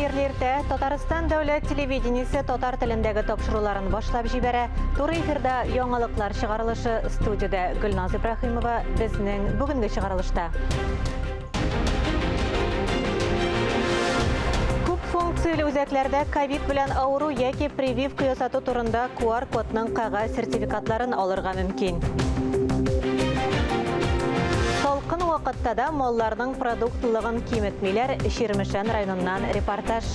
Хәерле иртә. Татарстан дәүләт телевидениесе татар телендәге тапшыруларын башлап җибәрә. Туры эфирда яңалыклар чыгарылышы студиядә Гөлназ Ибраһимова безнең бүгенге чыгарылышта. Күп функцияле үзәкләрдә ковид белән авыру яки прививка ясату турында QR-кодның кәгазь сертификатларын алырга мөмкин. Салкын вакытта да малларның продуктлылыгын киметмиләр, Чирмешән районыннан репортаж.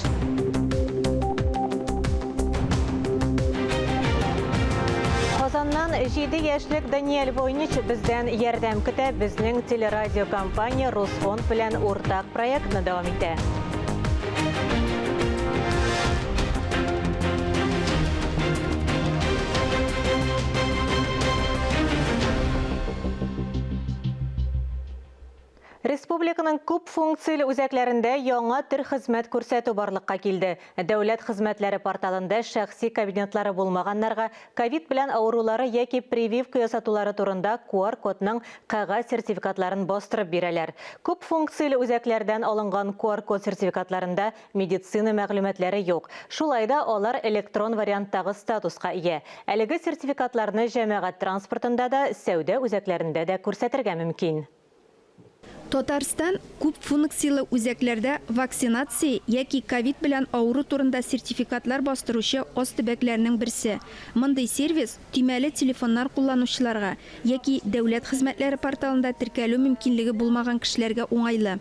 Казаннан 7 яшьлек Даниэль Войнич бездән ярдәм көтә. Безнең телерадиокомпания Русфонд белән уртак проектны дәвам итә. Республиканың күп функцияле үзәкләрендә яңа төр хезмәт күрсәтү барлыкка килде. Дәүләт хезмәтләре порталында шәхси кабинетлары булмаганнарга ковид белән авырулары яки прививка ясатулары турында QR-кодның кәгазь сертификатларын бастырып бирәләр. Күп функцияле үзәкләрдән алынган QR-код сертификатларында Медицина мәгълүматлары юк. Шулай да алар электрон варианттагы статуска ия. Әлеге сертификатларны җәмәгать транспортында да, сәүдә үзәкләрендә дә күрсәтергә мөмкин. Татарстан күп функцияле үзәкләрдә вакцинация яки ковид белән авыру турында сертификатлар бастыручы аз төбәкләрнең берсе. Мондый сервис төймәле телефоннар кулланучыларга яки дәүләт хезмәтләре порталында теркәлү мөмкинлеге булмаган кешеләргә уңайлы.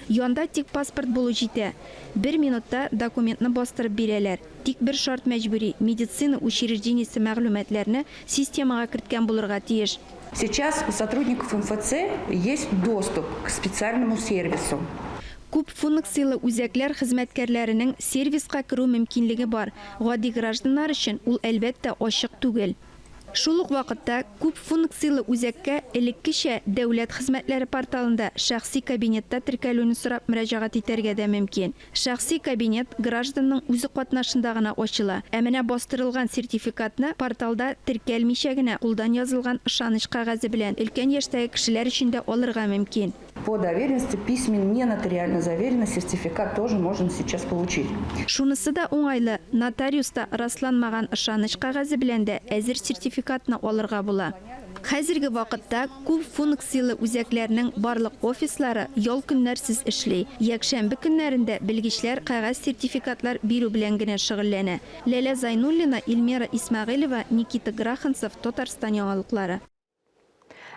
Янда тик паспорт булу җитә. Бер минутта документны бастырып бирәләр. Тик бер шарт мәҗбүри, медицина учреждениесе мәгълүматларны системага керткән булырга тиеш. Сейчас у сотрудников МФЦ есть доступ к специальному сервису. Күп функцияле үзәкләр хезмәткәрләренең сервиска керү мөмкинлеге бар. Гади гражданнар өчен ул, әлбәттә, ачык түгел. Шул ук вакытта күп функцияле үзәккә элеккечә Дәүләт хезмәтләре порталында шәхси кабинетта теркәлүне сорап мөрәҗәгать итәргә дә мөмкин. Шәхси кабинет гражданның үзе катнашында гына ачыла, ә менә бастырылган сертификатны порталда теркәлмичә генә кулдан язылган ышаныч кәгазе белән өлкән яшьтәге кешеләр өчен дә алырга мөмкин. По доверенности письменно, не нотариально заверенный сертификат тоже можно сейчас получить. Шунысы да уңайлы, нотариуста расланмаган ышаныч кәгазе белән дә әзер сертификатны алырга була. Хәзерге вакытта күп функцияле үзәкләрнең барлык офислары ял көннәрсез эшли. Якшәмбе көннәрендә белгечләр кәгазь сертификатлар бирү белән генә шөгыльләнә. Ләлә Зайнуллина, Эльмира Исмәгыйлева, Никита Граханцев, Татарстан яңалыклары.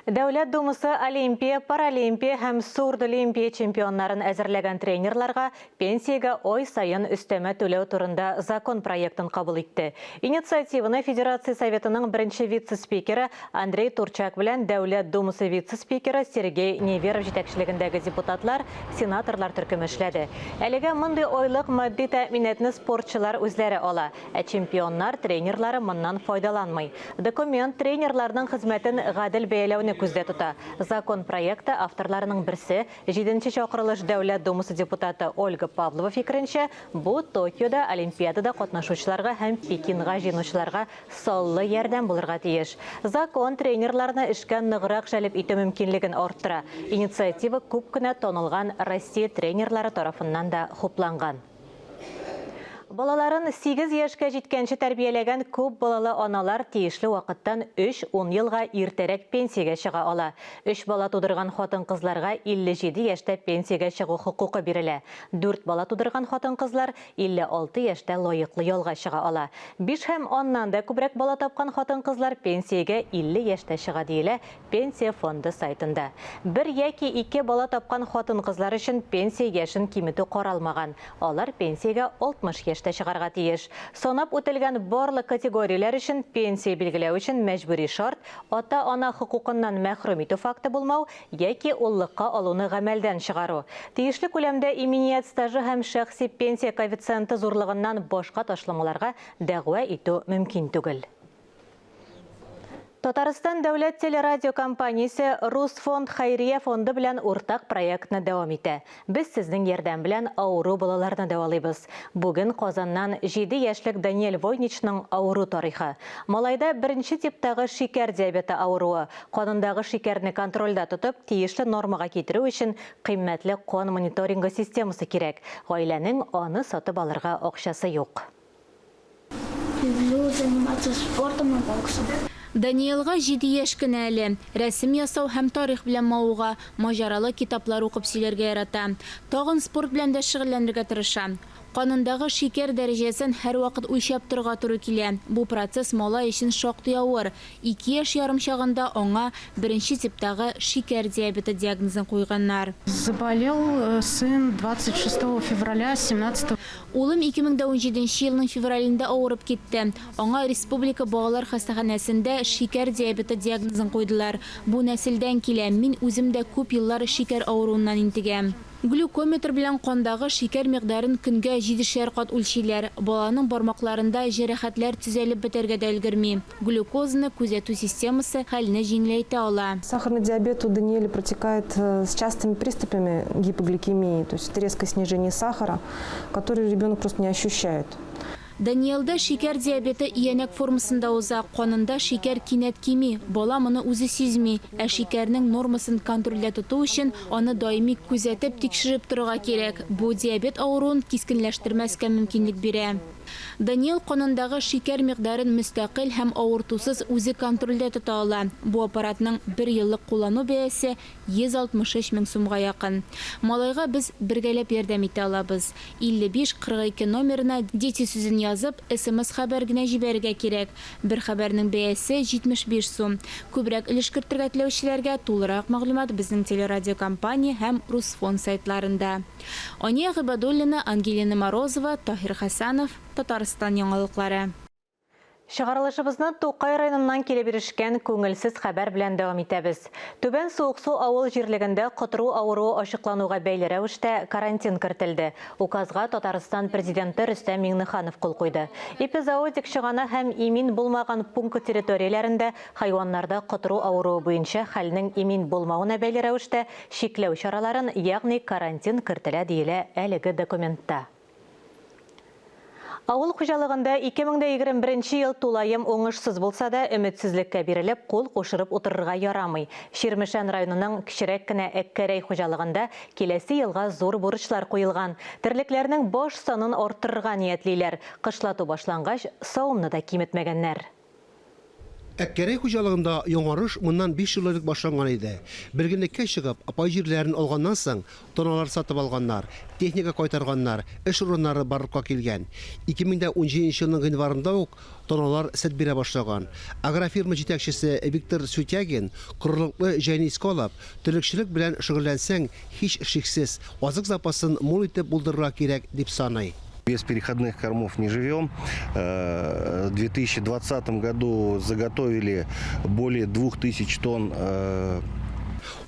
Дәүләт Думасы Олимпия, Паралимпия һәм Сурдолимпия чемпионнарын әзерләгән тренерларга пенсиягә ай саен өстәмә түләү турында закон проектын кабул итте. Инициативаны Федерация Советының беренче вице-спикеры Андрей Турчак белән Дәүләт Думасы вице-спикеры Сергей Неверов җитәкчелегендәге депутатлар, сенаторлар төркеме эшләде. Әлегә мондый айлык матди тәэминатны спортчылар үзләре ала. Ә чемпионнар тренерлары моннан файдаланмый. Документ тренерларның хезмәтен гадел бәяләүне күздә тота. Закон проекты авторларының берсе, җиденче чакырылыш Дәүләт Думасы депутаты Ольга Павлова фикеренчә, бу Токиода Олимпиадада катнашучыларга һәм Пекинга җыенучыларга саллы ярдәм булырга тиеш. Закон тренерларны эшкә ныграк җәлеп итү мөмкинлеген арттыра. Инициатива күп кенә танылган Россия тренерлары тарафыннан да хупланган. Балаларын 8 яшькә җиткәнче тәрбияләгән күп балалы аналар тиешле вакыттан 3-10 елга иртәрәк пенсиягә чыга ала. Өч бала тудырган хатын-кызларга 57 яшьтә пенсиягә чыгу хокукы бирелә. Дүрт бала тудырган хатын-кызлар 56 яшьтә лаеклы ялга чыга ала. Биш һәм аннан да күбрәк бала тапкан хатын-кызлар пенсиягә 50 яшьтә чыга, диелә Пенсия фонды сайтында. Бер яки ике бала тапкан хатын-кызлар өчен пенсия яшен киметү каралмаган. Алар пенсиягә 60 яшьтә чыгарга тиеш. Санап үтелгән барлык категорияләр өчен пенсия билгеләү өчен мәҗбүри шарт, ата-ана хокукыннан мәхрүм итү факты булмау яки уллыкка алуны гамәлдән чыгару. Тиешле күләмдә иминият стажы һәм шәхси пенсия коэффициенты зурлыгыннан башка ташламаларга дәгъва итү мөмкин түгел. Татарстан дәүләт телерадиокомпаниясе Русфонд хәйрия фонды белән уртак проектны дәвам итә. Без сезнең ярдәм белән авыру балаларны дәвалыйбыз. Бүген Казаннан җиде яшьлек Даниэль Войничның авыру тарихы. Малайда беренче типтагы шикәр диабеты авыруы. Канындагы шикәрне контрольдә тотып, тиешле нормага китерү өчен кыйммәтле кан мониторингы системасы кирәк. Гаиләнең аны сатып алырга акчасы юк. Люблю заниматься спортом и боксом. Даниэлга җиде яшь кенә әле. Рәсем ясау һәм тарих белән мавыга, маҗаралы китаплар укып сөйләргә ярата. Тагын спорт белән дә шөгыльләнергә тырыша. Канындагы шикәр дәрәҗәсен һәрвакыт үлчәп торырга туры килә. Бу процесс малай өчен шактый авыр. Ике яшь ярым чагында аңа беренче типтагы шикәр диабеты диагнозын куйганнар. Заболел сын 26 февраля 17. Улым 2017 нче елның февралендә авырып китте. Аңа Республика балалар хастаханәсендә шикәр диабеты диагнозын куйдылар. Бу нәселдән килә, мин үзем дә күп еллар шикәр авыруыннан интегәм. Глюкометр белән кандагы шикәр микъдарын көнгә җидешәр кат үлчиләр. Баланың бармакларында җәрәхәтләр төзәлеп бетәргә дә өлгерми. Глюкозаны күзәтү системасы хәлне җиңеләйтә ала. Сахарный диабет у Даниэля протекает с частыми приступами гипогликемии, то есть это резкое снижение сахара, которое ребенок просто не ощущает. Даниэлда шикәр диабеты иянәк формасында уза, канында шикәр кинәт кими, бала моны үзе сизми. Ә шикәрнең нормасын контрольдә тоту өчен аны даими күзәтеп, тикшереп торырга кирәк. Бу диабет авыруын кискенләштермәскә мөмкинлек бирә. Даниэл канындагы шикәр микъдарын мөстәкыйль һәм авыртусыз үзе контрольдә тота ала. Бу аппаратның бер еллык куллану бәясе 163 мең сумга якын. Малайга без бергәләп ярдәм итә алабыз. 55 42 номерына Дети сүзен язып, смс-хәбәр генә җибәрергә кирәк. Бер хәбәрнең бәясе, 75 сум. Күбрәк өлеш кертергә теләүчеләргә тулырак мәгълүмат безнең телерадиокомпания һәм Русфонд сайтларында. Ания Гыйбадуллина, Ангелина Морозова, Таһир Хәсәнов, Татарстан яңалыклары. Чыгарылышыбызны Тукай районыннан килеп ирешкән күңелсез хәбәр белән дәвам итәбез. Түбән Суыксу авыл җирлегендә котыру авыруы ачыклануга бәйле рәвештә карантин кертелде. Указга Татарстан Президенты Рөстәм Миңнеханов кул куйды. Эпизоотик чыгана һәм имин булмаган пункт территорияләрендә хайваннарда котыру авыруы буенча хәлнең имин булмавына бәйле рәвештә чикләү чараларын, ягъни карантин кертелә, диелә әлеге документта. Авыл хуҗалыгында 2021 ел тулаем уңышсыз булса да, өметсезлеккә бирелеп, кул кушырып утырырга ярамый. Чирмешән районының кечерәк кенә Әккәрәй хуҗалыгында киләсе елга зур бурычлар куелган. Терлекләрнең баш санын арттырырга ниятлиләр. Кышлату башлангач, савымны да киметмәгәннәр. Әккәрәй хуҗалыгында яңарыш моннан биш ел элек башланган иде. Бөлгенлеккә чыгып, пай җирләрен алганнан соң, таналар сатып алганнар, техника кайтарганнар, эш урыннары барлыкка килгән. 2017 нче елның гыйнварында ук таналар сөт бирә башлаган. Агрофирма җитәкчесе Виктор Сютягин корылыклы җәйне искә алып, терлекчелек белән шөгыльләнсәң, Һичшиксез, азык запасын мул итеп булдырырга кирәк, дип саный. Без переходных кормов не живем. В 2020 году заготовили более 2000 тонн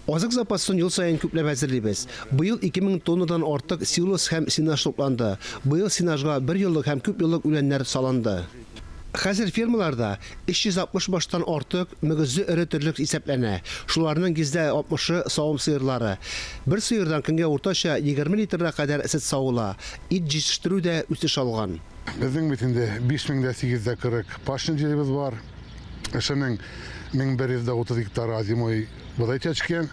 Азык запасын ел саен күпләп әзерлибез. Быел 2000 тоннадан артык силос һәм сенаж тупланды. Быел сенажга бер еллык һәм күп еллык үләннәр салынды. Хәзер фермаларда 360 баштан артык мөгезле эре терлек исәпләнә. Шуларның йөздә алтмышы савым сыерлары. Бер сыердан көнгә уртача 20 литрга кадәр сөт савыла. Ит җитештерү дә үсеш алган. Безнең бит инде 5840 пашня җиребез бар. Эшенең 1130 гектары озимой бодай чәчкән,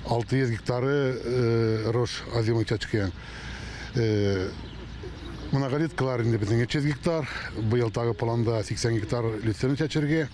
600 гектары рожь озимой чәчкән. Многолеткалар инде безнең 300 гектар, быел тагы планда 80 гектар люцерна чәчергә.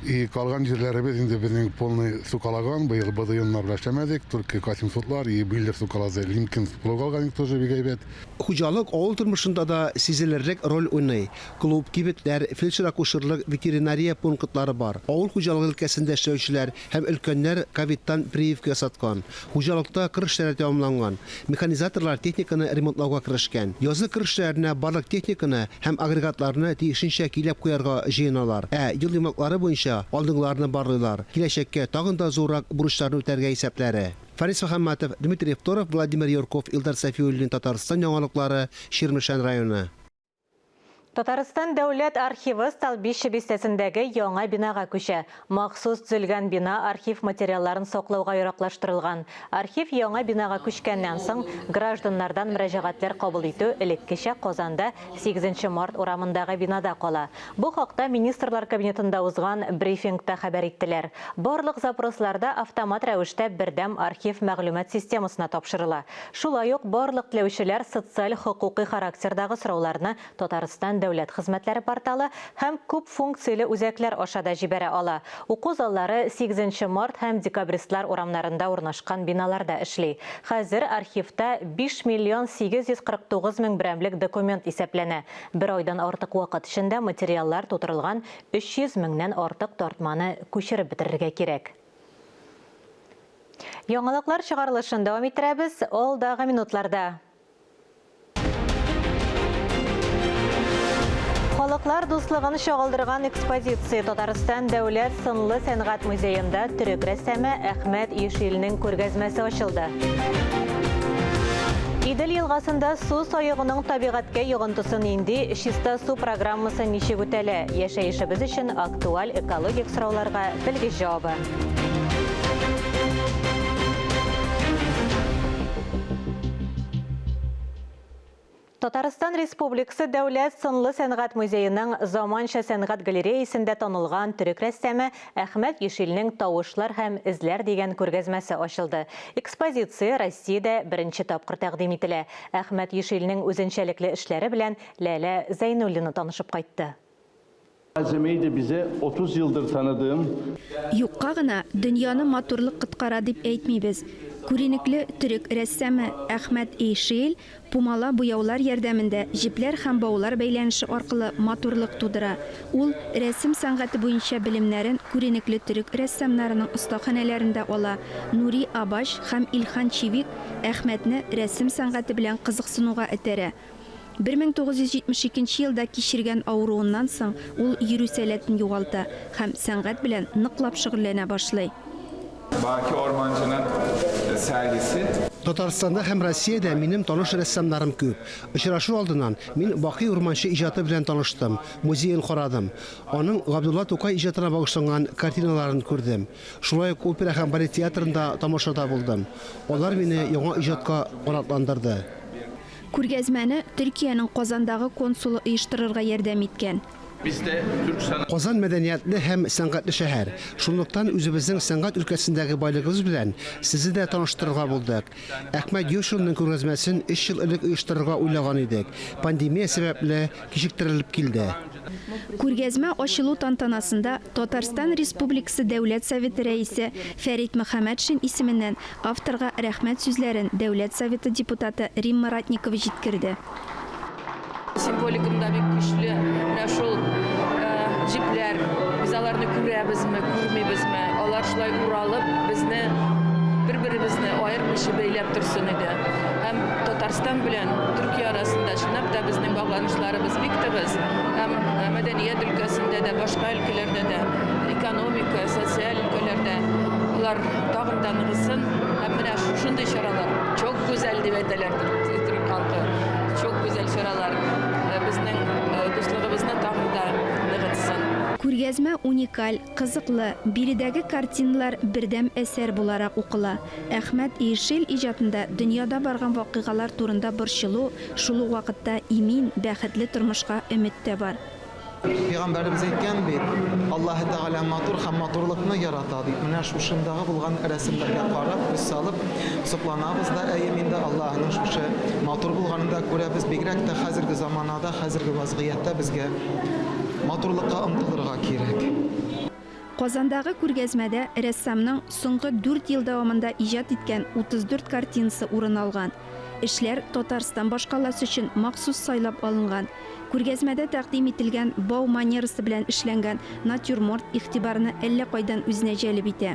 И калган җирләребез инде безнең полный сукалаган, быел БДНнар белән эшләмәдек, только К-700лар и Биллер сукалады, Лимкин плуг алган идек тоже бик әйбәт. Хуҗалык авыл тормышында да сизелерлек роль уйный. Клуб, кибетләр, фельдшер-акушерлык, ветеринария пунктлары бар. Авыл хуҗалыгы өлкәсендә эшләүчеләр һәм өлкәннәр ковидтан прививка ясаткан. Хуҗалыкта кыр эшләре тәмамланган. Механизаторлар техниканы ремонтлауга керешкән. Язгы кыр эшләренә барлык техниканы һәм агрегатларны тиешенчә көйләп куярга җыеналар. Ә ел йомгаклары буенча алдынгыларны барлыйлар. Киләчәккә тагын да зуррак бурычларны үтәргә исәпләре. Фарис Мөхәммәтов, Дмитрий Второв, Владимир Юрков, Илдар Сафиуллин, Татарстан яңалыклары, Чирмешән районы. Татарстан дәүләт архивы Столбище бистәсендәге яңа бинага күчә. Махсус төзелгән бина архив материалларын саклауга яраклаштырылган. Архив яңа бинага күчкәннән соң гражданнардан мөрәҗәгатьләр кабул итү элеккечә Казанда 8 март урамындагы бинада кала. Бу хакта Министрлар кабинетында узган брифингта хәбәр иттеләр. Барлык запрослар да автомат рәвештә бердәм архив мәгълүмат системасына тапшырыла. Шулай ук барлык теләүчеләр социаль-хокукый характердагы сорауларны Татарстан дәүләт хезмәтләре порталы һәм күп функцияле үзәкләр аша да җибәрә ала. Уку заллары 8 март һәм Декабристлар урамнарында урнашкан биналарда эшли. Хәзер архивта 5 миллион 849 мең берәмлек документ исәпләнә. Бер айдан артык вакыт эчендә материаллар тутырылган 300 меңнән артык тартманы күчереп бетерергә кирәк. Яңалыклар чыгарылышын дәвам иттерәбез алдагы минутларда. Халыклар дуслыгын чагылдырган экспозиция Татарстан дәүләт сынлы сәнгать музеенда төрек рәссамы Әхмәт Ешилнең күргәзмәсе ачылды. Идел елгасында су саегуның табигатькә йогынтысы нинди, чиста су программасы ничек үтәлә, яшәешебез өчен актуаль экологик сорауларга белгеч җавабы. Татарстан Республикасы Дәүләт сынлы сәнгать музееның заманча сәнгать галереясендә танылган төрек рәссамы Әхмәт Ешилнең Тавышлар һәм эзләр дигән күргәзмәсе ачылды. Экспозиция Россиядә беренче тапкыр тәкъдим ителә. Әхмәт Ешилнең үзенчәлекле эшләре белән Ләлә Зәйнуллина танышып кайтты. Malzemeyi de bize 30 yıldır tanıdığım. Юкка гына дөньяны матурлык коткара дип әйтмибез. Күренекле төрек рәссамы Әхмәт Эйшиэл пумала буяулар ярдәмендә җепләр һәм баулар бәйләнеше аркылы матурлык тудыра. Ул рәсем сәнгате буенча белемнәрен күренекле төрек рәссамнарының остаханәләрендә ала. Нури Абаш һәм Илхан Чевик Әхмәтне рәсем сәнгате белән кызыксынуга этәрә. 1972 елда кичергән авыруыннан соң ул йөрү сәләтен югалта һәм сәнгать белән ныклап шөгыльләнә башлый. Баки Орманчының sergisi. Татарстанда һәм Россиядә минем таныш рәссамнарым күп. Очрашу алдыннан мин Баки Урманчы иҗаты белән таныштым, музеен карадым. Аның Габдулла Тукай иҗатына багышланган картиналарын күрдем. Шулай ук опера һәм балет театрында тамашада булдым. Алар мине яңа иҗатка канатландырды. Күргәзмәне Төркиянең Казандагы консулы оештырырга ярдәм иткән. Казан мәдәниятле һәм сәнгатьле шәһәр. Шунлыктан үзебезнең сәнгать өлкәсендәге байлыгыбыз белән сезне дә таныштырырга булдык. Әхмәт Йошинның күргәзмәсен 3 ел элек оештырырга уйлаган идек. Пандемия сәбәпле кичектерелеп килде. Күргәзмә ачылу тантанасында Татарстан Республикасы Дәүләт Советы рәисе Фәрит Мөхәммәтшин исеменнән авторга рәхмәт сүзләрен Дәүләт Советы депутаты Римма Ратникова җиткерде. Символикамда бик көчле менә шул җепләр. Без аларны күрәбезме, күрмибезме? Алар шулай уралып, безне бер-беребезне аермыйча бәйләп торсын иде. Һәм Татарстан белән Төркия арасында чынлап та безнең багланышларыбыз бик тыгыз. Һәм мәдәният өлкәсендә дә, башка өлкәләрдә дә, экономика, социаль өлкәләрдә алар тагын да ныгысын. Һәм менә шушындый чаралар чок гүзәл дип әйтәләр төрек халкы. Чок гүзәл чаралар безнең дуслыгыбызны тагын да ныгытсын. Күргәзмә уникаль, кызыклы, биредәге картиналар бердәм әсәр буларак укыла. Әхмәт Ешил иҗатында дөньяда барган вакыйгалар турында борчылу, шул ук вакытта имин, бәхетле тормышка өмет тә бар. Пәйгамбәребез әйткән бит, Аллаһы Тәгалә матур һәм матурлыкны ярата дип. Менә шушындагы булган рәсемнәргә карап, күз салып, сокланабыз да, әйе, инде Аллаһының шушы матур булганын да күрәбез. Бигрәк тә хәзерге заманада, хәзерге вазгыятьтә безгә матурлыкка омтылырга кирәк. Казандагы күргәзмәдә рәссамның соңгы 4 ел дәвамында иҗат иткән 34 картинасы урын алган. Эшләр Татарстан башкаласы өчен махсус сайлап алынган. Күргәзмәдә тәкъдим ителгән бау манерасы белән эшләнгән натюрморт игътибарны әллә кайдан үзенә җәлеп итә.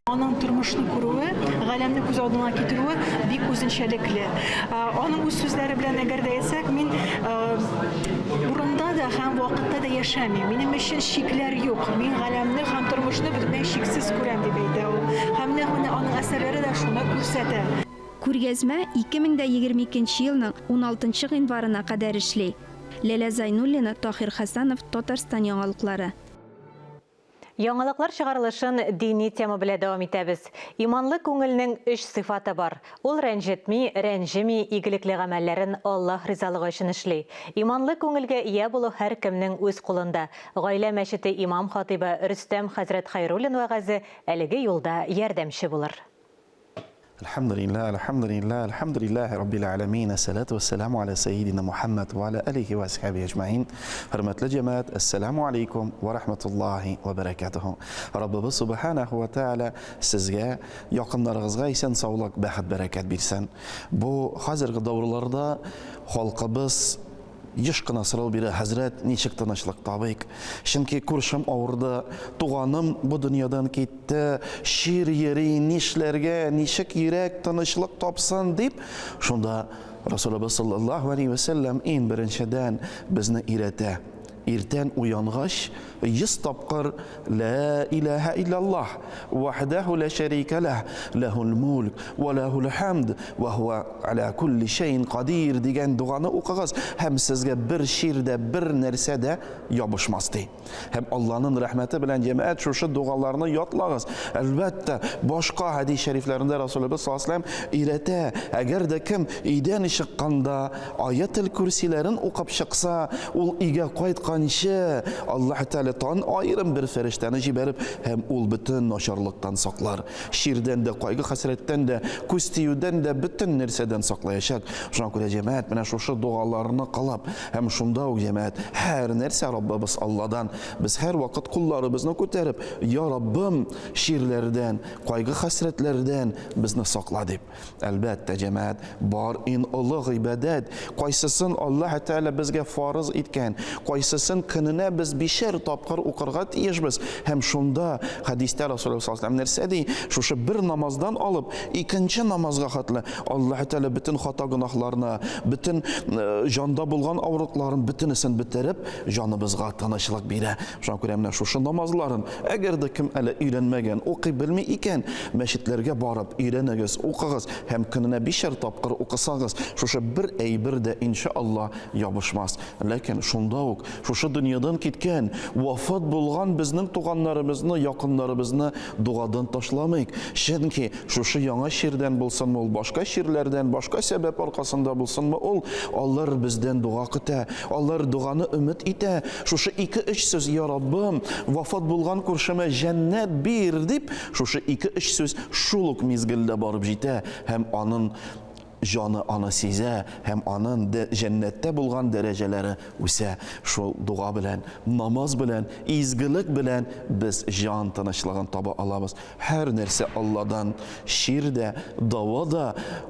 Аның тормышны күрүе, галәмне күз алдына китерүе бик үзенчәлекле. Аның үз сүзләре белән әгәр дә әйтсәк, мин урында да һәм вакытта да яшәмим. Минем өчен чикләр юк. Мин галәмне һәм тормышны бөтенләй чиксез күрәм дип әйтә ул. Һәм нәкъ менә аның әсәрләре дә шуны күрсәтә. Күргәзмә 2022 елның 16 гыйнварына кадәр эшли. Ләлә Зайнуллина, Таһир Хәсәнов, Татарстан яңалыклары. Яңалыклар чыгарылышын дини тема белә дәвам итәбез. Иманлы күңелнең өч сыйфаты бар. Ул рәнҗетми, рәнҗеми, игелекле гамәлләрен Аллаһ ризалыгы өчен эшли. Иманлы күңелгә ия булу һәркемнең үз кулында. Гаилә мәчете имам-хатыйбы Рөстәм хәзрәт Хәйруллин вәгазе әлеге юлда ярдәмче булыр. Әлхәмдүлилләһ, әлхәмдүлилләһ, әлхәмдүлилләһи раббил әләмин, әссәләтү вәссәламү аля сәййидина Мухәммәд вә аля әлихи вә асхабихи әҗмәин. Хөрмәтле җәмәгать, әссәламү алейкум вә рахматуллаһи вә бәрәкәтүһү. Раббыбыз Субханәһү вә Тәгалә сезгә, якыннарыгызга исән-саулык, бәхет-бәрәкәт бирсен. Бу хәзерге дәверләрдә халкыбыз Еш кына сорау бирә, Хәзрәт, ничек тынычлык табыйк? Чөнки күршем авырды, туганым бу дөньядан китте, чир йөри, нишләргә, ничек йөрәк тынычлык тапсын, дип, шунда Расулыбыз саллаллаһу алейһи вә сәлләм иң беренчедән безне өйрәтә. Иртән уянгач, 100 тапкыр Лә иләһә илляллаһ, вахдәһу лә шәрикә ләһ, ләһул мүлк, вә ләһул хәмд, вә һуә аля күлли шәйин кадир дигән доганы укыгыз һәм сезгә бер чир дә, бер нәрсә дә ябышмас, ди. Һәм Аллаһның рәхмәте белән, җәмәгать, шушы догаларны ятлагыз. Әлбәттә, башка хәдис шәрифләрендә Расулыбыз саллаллаһу алейһи ва сәлләм өйрәтә, әгәр дә кем өйдән чыкканда Аятел Көрсиләрен укып чыкса, ул өйгә кайтканчы, Аллаһ Тәгалә тан аерым бер фәрештәне җибәреп, һәм ул бөтен начарлыктан саклар. Чирдән дә, кайгы-хәсрәттән дә, күз тиюдән дә, бөтен нәрсәдән саклаячак. Шуңа күрә, җәмәгать, менә шушы догаларны кылып, һәм шунда ук, җәмәгать, һәр нәрсә Раббыбыз Алладан, без һәрвакыт кулларыбызны күтәреп, Я Раббым, чирләрдән, кайгы-хәсрәтләрдән безне сакла, дип. Әлбәттә, җәмәгать, бар ин олы гыйбадәт, кайсысын Аллаһ Тәгалә безгә фарыз иткән, кайсысын көненә без бишәр тапкыр укырга тиешбез. Һәм шунда хәдистә Расулыбыз саллаллаһу алейһи ва сәлләм нәрсә ди? Шушы бер намаздан алып, икенче намазга хәтле Аллаһ Тәгалә бөтен хата-гөнаһларны, бөтен җанда булган авырлыкларын бөтенесен бетереп, җаныбызга тынычлык бирә. Шуңа күрә менә шушы намазларын, әгәр дә кем әле өйрәнмәгән, укый белми икән, мәчетләргә барып, өйрәнегез, укыгыз һәм көненә бишәр тапкыр укысагыз, шушы бер әйбер дә, иншә Алла, ябышмас. Ләкин шунда ук шушы дөньядан киткән, вафат булган безнең туганнарыбызны, якыннарыбызны догадан ташламыйк. Чөнки шушы яңа чирдән булсынмы ул, башка чирләрдән, башка сәбәп аркасында булсынмы ул, алар бездән дога көтә, алар доганы өмет итә. Шушы ике-өч сүз, Я Раббым, вафат булган күршемә җәннәт бир, дип, шушы ике-өч сүз шул ук мизгелдә барып җитә һәм анын җаны аны сизә һәм анын җәннәттә булган дәрәҗәләре үсә. Шул дога белән, намаз белән, изгелек белән без җан тынычлыгын таба алабыз. Һәр нәрсә Алладан, чир дә, дава да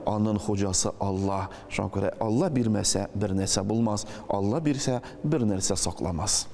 анын хуҗасы Алла. Шуңа күрә Алла бирмәсә, бернәрсә булмас, Алла бирсә, бернәрсә сакламас.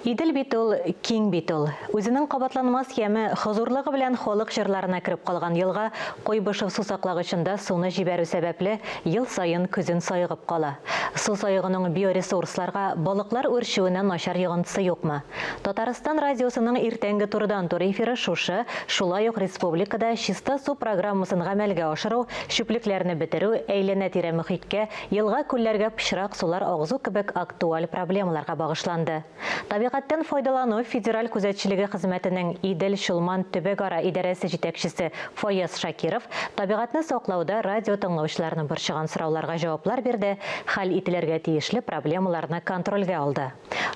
Идел бит ул, киң бит ул. Үзенең кабатланмас яме, хозурлыгы белән халык җырларына кереп калган елга Куйбышев сусаклагычында суны җибәрү сәбәпле, ел саен көзен саегып кала. Су саегуның биоресурсларга, балыклар үрчүенә начар йогынтысы юкмы? Татарстан радиосының иртәнге турыдан-туры эфиры шушы, шулай ук республикада Чиста су программасын гамәлгә ашыру, чүплекләрне бетерү, әйләнә-тирә мохиткә, Елга-күлләргә пычрак сулар агызу кебек актуаль проблемаларга багышланды. Табигатьтән файдалану федераль күзәтчелеге хезмәтенең Идел-Чулман төбәкара идарәсе җитәкчесе Фаяз Шакиров табигатьне саклауда радио тыңлаучыларны борчыган сорауларга җаваплар бирде, хәл ителергә тиешле проблемаларны контрольгә алды.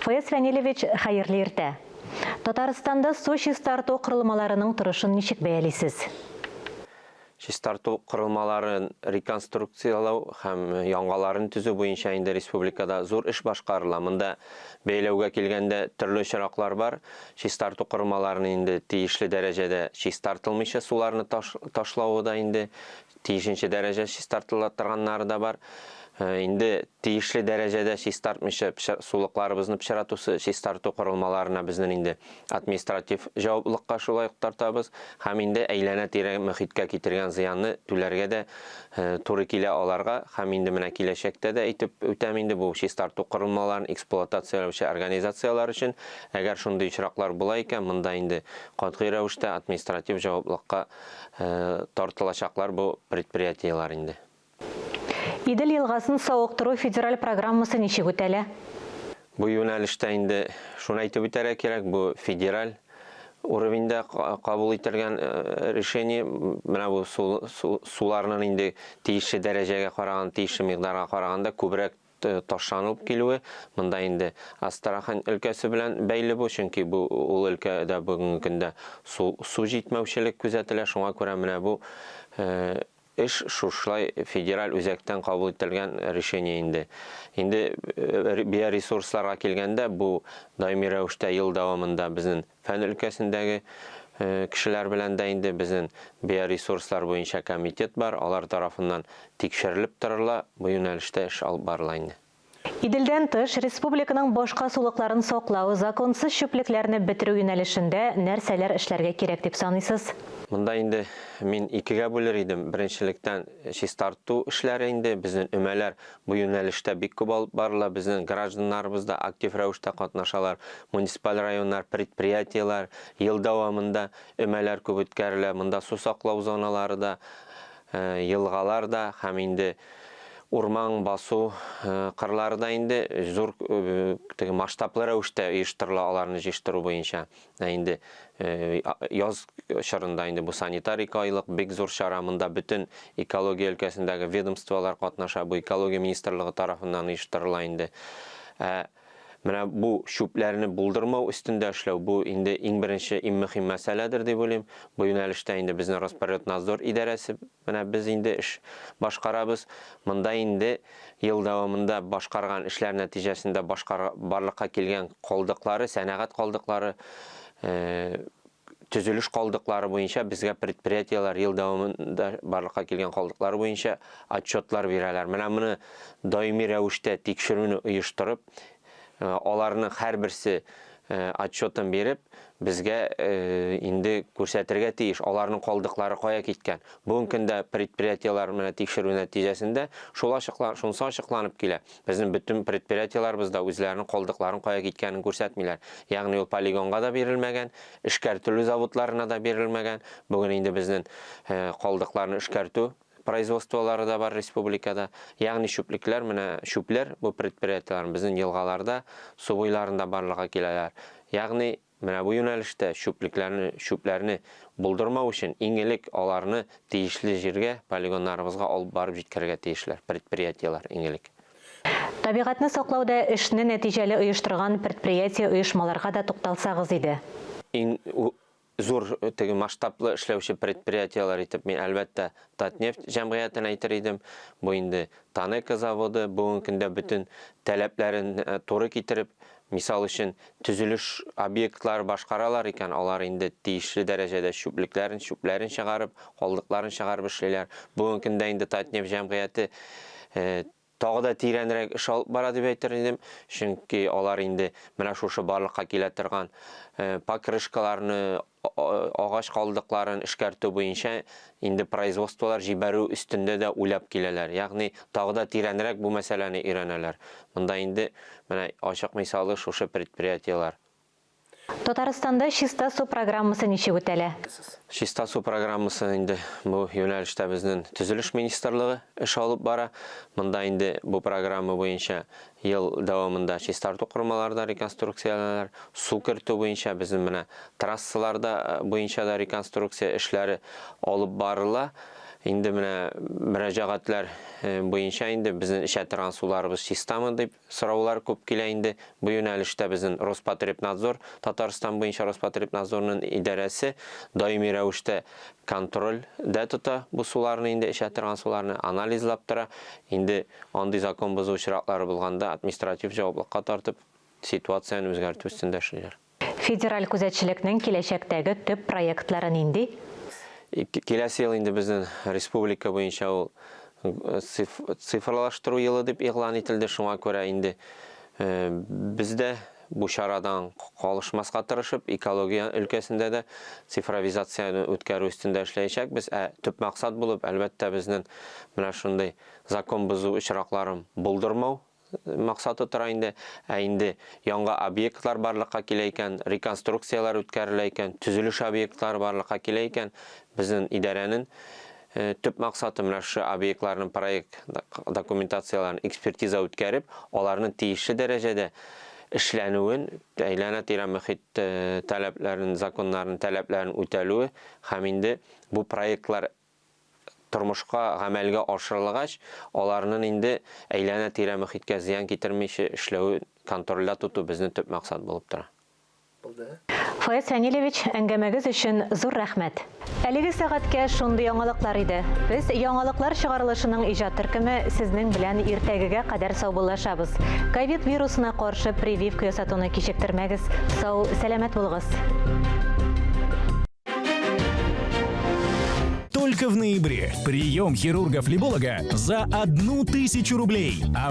Фаяз Фәнилевич, хәерле иртә! Татарстанда су чистарту корылмаларының торышын ничек бәялисез? Чистарту корылмаларын реконструкцияләү һәм яңаларын төзү буенча инде республикада зур эш башкарыла. Монда бәйләүгә килгәндә төрле очраклар бар. Чистарту корылмаларын инде тиешле дәрәҗәдә чистартылмыйча суларны ташлавы да инде тиешенчә дәрәҗә чистартыла торганнары да бар. Инде тиешле дәрәҗәдә чистартмыйча сулыкларыбызны пычратусы чистарту корылмаларына безнең инде Административ җаваплылыкка шулай ук тартабыз һәм инде әйләнә-тирә мөхиткә китергән зыянны түләргә дә туры килә аларга һәм инде менә киләчәктә дә әйтеп үтәм инде бу чистарту корылмаларын эксплуатацияләүче организацияләр өчен әгәр шундый очраклар була икән, монда инде катгый рәвештә административ җаваплылыкка тартылачаклар бу предприятиеләр инде. Идел елгасын савыктыру федераль программасы ничек үтәлә? Бу юнәлештә инде шуны әйтеп үтәргә кирәк, бу федераль уровеньда кабул ителгән решение. Менә бу суларның инде тиешле дәрәҗәгә караган, тиешле микъдарга караганда күбрәк ташланып килүе монда инде Астрахань өлкәсе белән бәйле бу, чөнки бу ул өлкәдә бүгенге көндә су су җитмәүчелек күзәтелә. Шуңа күрә менә бу эш шушылай федераль үзәктән кабул ителгән решение инде. Инде биоресурсларга килгәндә, бу даими рәвештә ел дәвамында безнең фән өлкәсендәге кешеләр белән дә инде безнең биоресурслар буенча комитет бар, алар тарафыннан тикшерелеп торыла, бу юнәлештә эш алып барыла инде. Иделдән тыш, республиканың башка сулыкларын саклау, законсыз чүплекләрне бетерү юнәлешендә нәрсәләр эшләргә кирәк дип саныйсыз? Монда инде мин икегә бүлер идем. Беренчелектән, чистарту эшләре инде, безнең өмәләр бу юнәлештә бик күп алып барыла, безнең гражданнарыбыз да актив рәвештә катнашалар, муниципаль районнар, предприятиеләр ел дәвамында өмәләр күп үткәрелә, монда су саклау зоналары да, елгалар да һәм инде урман, басу, кырлары да инде зур теге масштаблы рәвештә оештырыла аларны җыештыру буенча. Ә инде яз чорында инде бу санитар айлык бик зур чара, монда бөтен экология өлкәсендәге ведомстволар катнаша, бу экология министрлыгы тарафыннан оештырыла инде. Ә менә бу чүпләрне булдырмау өстендә эшләү, бу инде иң беренче, иң мөһим мәсьәләдер дип уйлыйм. Бу юнәлештә инде безнең Роспотребнадзор идарәсе, менә без инде эш башкарабыз. Монда инде ел дәвамында башкарган эшләр нәтиҗәсендә барлыкка килгән калдыклары, сәнәгать калдыклары, төзелеш калдыклары буенча безгә предприятиеләр ел дәвамында барлыкка килгән калдыклары буенча отчетлар бирәләр. Менә моны даими рәвештә тикшерүне оештырып, аларның һәрберсе отчетын биреп, безгә инде күрсәтергә тиеш, аларның калдыклары кая киткән. Бүгенге көндә предприятиеләр менә тикшерү нәтиҗәсендә шул шунысы ачыкланып килә. Безнең бөтен предприятиеләребез дә үзләренең калдыкларын кая киткәнен күрсәтмиләр. Ягъни ул полигонга да бирелмәгән, эшкәртелү заводларына да бирелмәгән. Бүген инде безнең калдыкларны эшкәртү производстволары да бар республикада. Ягъни чүплекләр, менә чүпләр бу предприятиеләр безнең елгаларда, су буйларында барлыкка киләләр. Ягъни менә бу юнәлештә чүплекләрне, чүпләрне булдырмау өчен иң элек аларны тиешле җиргә, полигоннарыбызга алып барып җиткерергә тиешләр предприятиеләр иң элек. Табигатьне саклауда эшне нәтиҗәле оештырган предприятие оешмаларга да тукталсагыз иде. Иң зур теге масштаблы эшләүче предприятиеләр итеп мин әлбәттә Татнефть җәмгыятен әйтер идем. Бу инде Танеко заводы бүгенге көндә бөтен таләпләрен туры китереп, мисал өчен, төзелеш объектлары башкаралар икән, алар инде тиешле дәрәҗәдә чүплекләрен, чүпләрен чыгарып, калдыкларын чыгарып эшлиләр. Бүгенге көндә инде Татнефть җәмгыяте тагы да тирәнрәк эш алып бара дип әйтер идем, чөнки алар инде менә шушы барлыкка килә торган покрышкаларны, агач калдыкларын эшкәртү буенча инде производстволар җибәрү өстендә дә уйлап киләләр. Ягъни тагы да тирәнрәк бу мәсьәләне өйрәнәләр. Монда инде менә ачык мисалы шушы предприятиеләр. Татарстанда чиста су программасы ничек үтәлә? Чиста су программасы инде бу юнәлештә безнең төзелеш министрлыгы эш алып бара. Монда инде бу программа буенча ел дәвамында чистарту корылмалары да реконструкцияләнәләр. Су кертү буенча безнең менә трассаларда буенча да реконструкция эшләре алып барыла. Инде менә мөрәҗәгатьләр буенча инде безнең эчә торган суларыбыз чистамы дип сораулар күп килә инде. Бу юнәлештә безнең Роспотребнадзор, Татарстан буенча Роспотребнадзорның идарәсе даими рәвештә контрольдә тота бу суларны, инде эчә торган суларны анализлап тора. Инде андый закон бозу очраклары булганда административ җаваплылыкка тартып ситуацияне үзгәртү өстендә эшлиләр. Федераль күзәтчелекнең киләчәктәге төп проектлары нинди? Киләсе ел инде безнең республика буенча ул цифрлаштыру елы дип игълан ителде. Шуңа күрә инде без дә бу чарадан калышмаска тырышып, экология өлкәсендә дә цифровизацияне үткәрү өстендә эшләячәкбез. Ә төп максат булып, әлбәттә, безнең менә шундый закон бозу очракларын булдырмау максаты тора инде. Ә инде яңа объектлар барлыкка килә икән, реконструкцияләр үткәрелә икән, төзелеш объектлары барлыкка килә икән, безнең идарәнең Төп максаты менә шушы объектларның проект документацияләрен экспертиза үткәреп, аларның тиешле дәрәҗәдә эшләнүен, әйләнә-тирә мөхит таләпләрен, законнарын, таләпләрен үтәлүе һәм инде бу проектлар тормышка, гамәлгә ашырылгач, аларның инде әйләнә-тирә мөхиткә зыян китермичә эшләвен контрольдә тоту безнең төп максат булып тора. Фаяз Фәнилевич, әңгәмәгез өчен зур рәхмәт. Әлеге сәгатькә шундый яңалыклар иде. Без яңалыклар чыгарылышының иҗат төркеме сезнең белән иртәгегә кадәр саубуллашабыз. Ковид вирусына каршы прививка ясатуны кичектермәгез. Сау, сәламәт булыгыз. Только в ноябре прием хирурга-флеболога за 1000 рублей. А